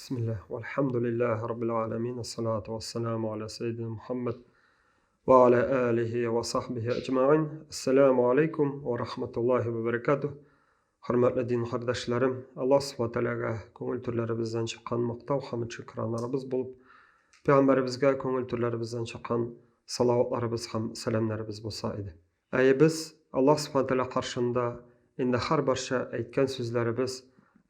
Бисмиллаһ, вальхамдулиллаһи раббил аламин, ассалату вассаламу аля саййидина Мухаммад ва аля алихи ва сахбихи аҗмаин. Ассаламу алейкум ва рахматуллахи ва баракатуһ. Хөрмәтле дин кардәшләрем, Аллаһ Субхану тәгаләгә күңел түрләребездән чыккан мактау һәм шөкраннарыбыз булып, пәйгамбәребезгә күңел түрләребездән чыккан салаватларыбыз һәм сәламнәребез булса иде. Әйе, без Аллаһ Субхану тәгалә каршында инде һәрбарча әйткән сүзләребез,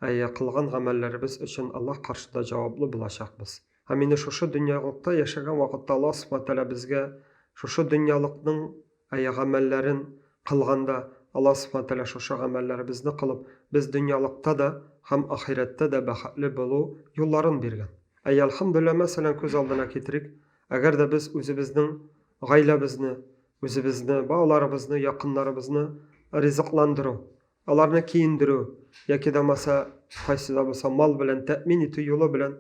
әйе, кылган гамәлләребез өчен Аллаһ каршында җаваплы булачакбыз. Һәм инде шушы дөньялыкта яшәгән вакытта Аллаһ Субхану тәгалә безгә шушы дөньялыкның Әйе, гамәлләрен кылганда, Аллаһ Сүбхәнәһү вә Тәгалә шушы гамәлләребезне кылып, без дөньялыкта да һәм ахирәттә дә бәхетле булу юлларын биргән. Әйе, әлхәмдүлилләһ, мәсәлән, күз алдына китерик, әгәр дә без үзебезнең гаиләбезне, үзебезне, балаларыбызны, якыннарыбызны ризыкландыру, аларны киендерү яки дә булмаса кайсы да булса мал белән тәэмин итү юлы белән,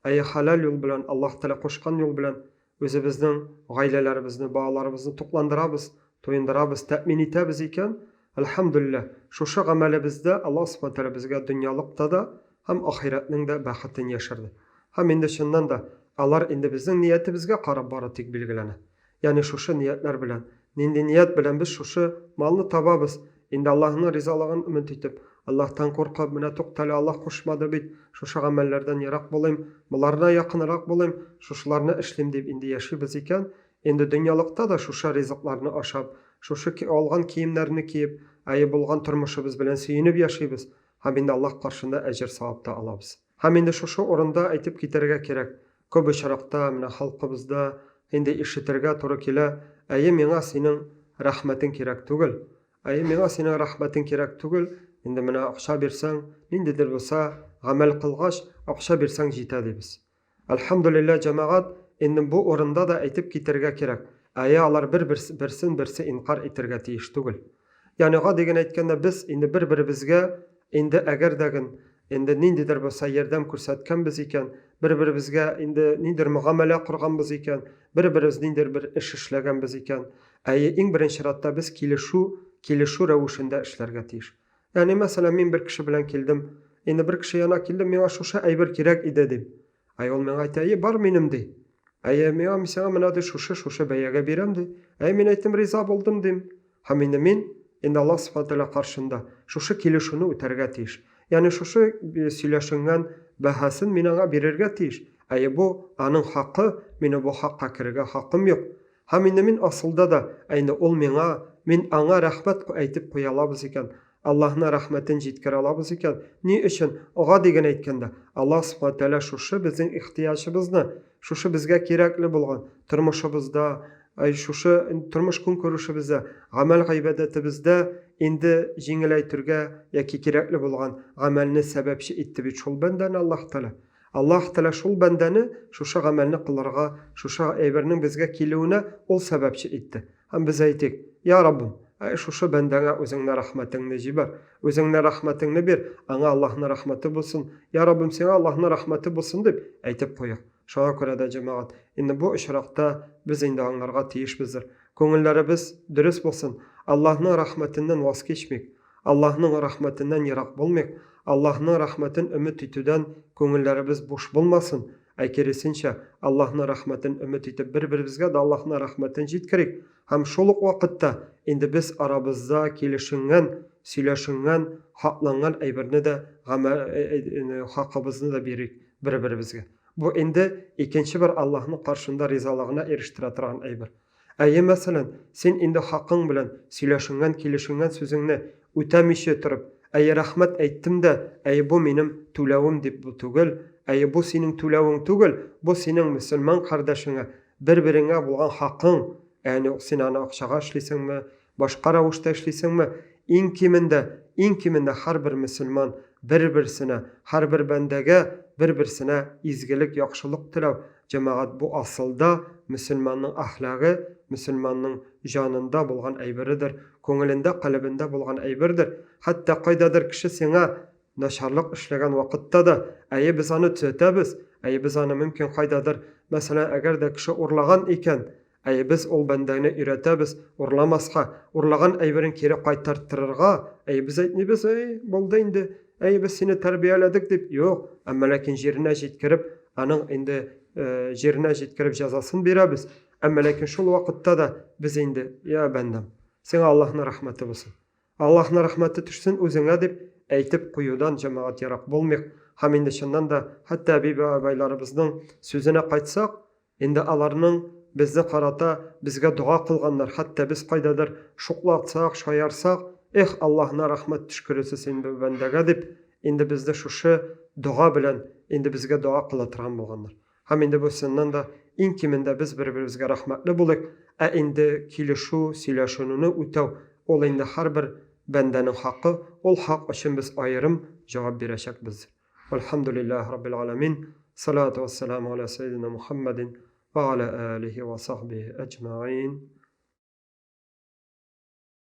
әйе, хәләл юл белән, Аллаһ Тәгалә кушкан юл белән Үзебезнең гаиләләребезне, балаларыбызны тукландырабыз, туендырабыз, тәэмин итәбез икән, әлхәмдүлилләһ, шушы гамәлебездә Аллаһ Сүбхәнәһү Тәгалә безгә дөньялыкта да һәм ахирәтнең дә бәхетен яшерде. Һәм инде чыннан да, алар инде безнең ниятебезгә карап бары тик билгеләнә. Ягъни шушы ниятләр белән, нинди ният белән без шушы малны табабыз, Инде Аллаһының ризалыгын өмет итеп, Аллаһтан куркып, менә туктале, Аллаһ кушмады бит, шушы гамәлләрдән ерак булыйм, боларына якынрак булыйм, шушыларны эшлим дип инде яшибез икән, инде дөньялыкта да шушы ризыкларны ашап, шушы алган киемнәрне киеп, әйе, булган тормышыбыз белән сөенеп яшибез һәм инде Аллаһ каршында әҗер-савап та алабыз. Һәм инде шушы урында әйтеп китәргә кирәк, күп очракта менә халкыбызда инде ишетергә туры килә, Әйе, миңа синең рәхмәтең кирәк түгел. Әйе, миңа синең рәхмәтең кирәк түгел, инде менә акча бирсәң, ниндидер булса гамәл кылгач, акча бирсәң җитә, дибез. Әлхәмдүлилләһ, җәмәгать, инде бу урында да әйтеп китәргә кирәк, әйе, алар бер-берсен берсе инкарь итәргә тиеш түгел. Ягъни гади генә әйткәндә, без инде бер-беребезгә инде әгәр дә ген инде ниндидер булса ярдәм күрсәткәнбез икән, бер-беребезгә инде ниндидер мөгамәлә корганбыз икән, бер-беребез ниндидер бер эш эшләгәнбез икән, әйе, иң беренче чиратта без килешү, килешү рәвешендә эшләргә тиеш. Ягъни, мәсәлән, мин бер кеше белән килдем, инде бер кеше янына килдем, миңа шушы әйбер кирәк иде, дим. Әй, ул миңа әйтә, әйе, бар минем, ди. Әйе, миңа, мин сиңа менә, ди, шушы, шушы бәягә бирәм, ди. Әйе, мин әйттем, риза булдым, дим. Һәм инде мин, инде Аллаһ Субхана Тәгалә каршында шушы килешүне үтәргә тиеш. Ягъни шушы сөйләшенгән бәһасен мин аңа бирергә тиеш. Әйе, бу аның хакы, минем бу хакка керергә хакым юк. Һәм инде мин асылда да, ә инде ул миңа, мин аңа рәхмәт әйтеп куя алабыз икән, Аллаһның рәхмәтен җиткерә алабыз икән, ни өчен, гади генә әйткәндә, Аллаһ Субхана Тәгалә шушы безнең ихтыяҗыбызны, шушы безгә кирәкле булган, тормышыбызда, шушы тормыш-көнкүрешебездә, гамәл-гыйбадәтебездә инде җиңеләйтергә яки кирәкле булган гамәлне сәбәпче итте бит шул бәндәне Аллаһ Тәгалә. Аллаһ Тәгалә шул бәндәне шушы гамәлне кылырга, шушы әйбернең безгә килүенә Ул сәбәпче итте. Һәм без әйтик, Йа Раббым, әй шушы бәндәңә Үзеңне рәхмәтеңне җибәр, Үзеңне рәхмәтеңне бир, аңа Аллаһның рәхмәте булсын, Йа Раббым, сиңа Аллаһның рәхмәте булсын, дип әйтеп куйыйк. Шуңа күрә дә, җәмәгать, инде бу очракта без инде аңларга тиешбездер. Күңелләребез дөрес булсын, Аллаһның рәхмәтеннән ваз кичмик, Аллаһның рәхмәтеннән ерак булмыйк, Аллаһның рәхмәтен өмет итүдән күңелләребез буш булмасын, ә киресенчә, Аллаһның рәхмәтен өмет итеп бер-беребезгә дә Аллаһның рәхмәтен җиткерик һәм шул ук вакытта инде без арабызда килешенгән, сөйләшенгән, хакланган әйберне дә, хакыбызны да бирик бер-беребезгә. Бу инде икенче бер Аллаһның каршында ризалыгына ирештерә торган әйбер. Әйе, мәсәлән, син инде хакың белән сөйләшенгән, килешенгән сүзеңне үтәмичә торып, әйе, рәхмәт әйттем дә, әйе, бу минем түләвем дип бу түгел, әйе, бу синең түләвең түгел, бу синең мөселман кардәшеңә, бер-береңә булган хакың, ягъни син аны акчага эшлисеңме, башка рәвештә эшлисеңме, иң кимендә, иң кимендә һәрбер мөселман бер-берсенә, һәрбер бәндәгә бер-берсенә изгелек, яхшылык теләү, Җәмәгать, бу асылда мөселманның әхлагы, мөселманның җанында булган әйбередер, күңелендә, калебендә булган әйбердер. Хәтта кайдадыр кеше сиңа начарлык эшләгән вакытта да, әйе, без аны төзәтәбез, әйе, без аны мөмкин кайдадыр, мәсәлән, әгәр дә кеше урлаган икән, әйе, без ул бәндәне өйрәтәбез урламаска, урлаган әйберен кире кайтарттырырга, әйе, без әйтмибез, әй, булды инде, Әй, без сине тәрбияләдек дип, юк, әмма ләкин җиренә җиткереп, аның инде җиренә җиткереп җәзасын бирәбез. Әмма ләкин шул вакытта да без инде, я бәндәм, сиңа Аллаһның рәхмәте булсын. Аллаһның рәхмәте төшсен үзеңә дип әйтеп куюдан җәмәгать ерак булмыйк. Һәм инде чыннан да, хәтта әби-бабайларыбызның сүзенә кайтсак, Инде аларның безне карата безгә дога кылганнар, хәтта без кайдадыр шуклатсак, шаярсак, Эх, Аллаһына рәхмәт төшкересе син бу бәндәгә, дип, инде безне шушы дога белән инде безгә дога кыла торган булганнар. Һәм инде бу чыннан да иң кимендә без бер-беребезгә рәхмәтле булыйк, ә инде килешү, сөйләшенүне үтәү, ул инде һәрбер бәндәнең хакы, ул хак өчен без аерым җавап бирәчәкбез. Вәлхәмдүлилләһ раббил галәмин, салату вәссәламу аля сәйдина Мухаммадин вә аля алихи вә сахбихи әҗмәгыйн.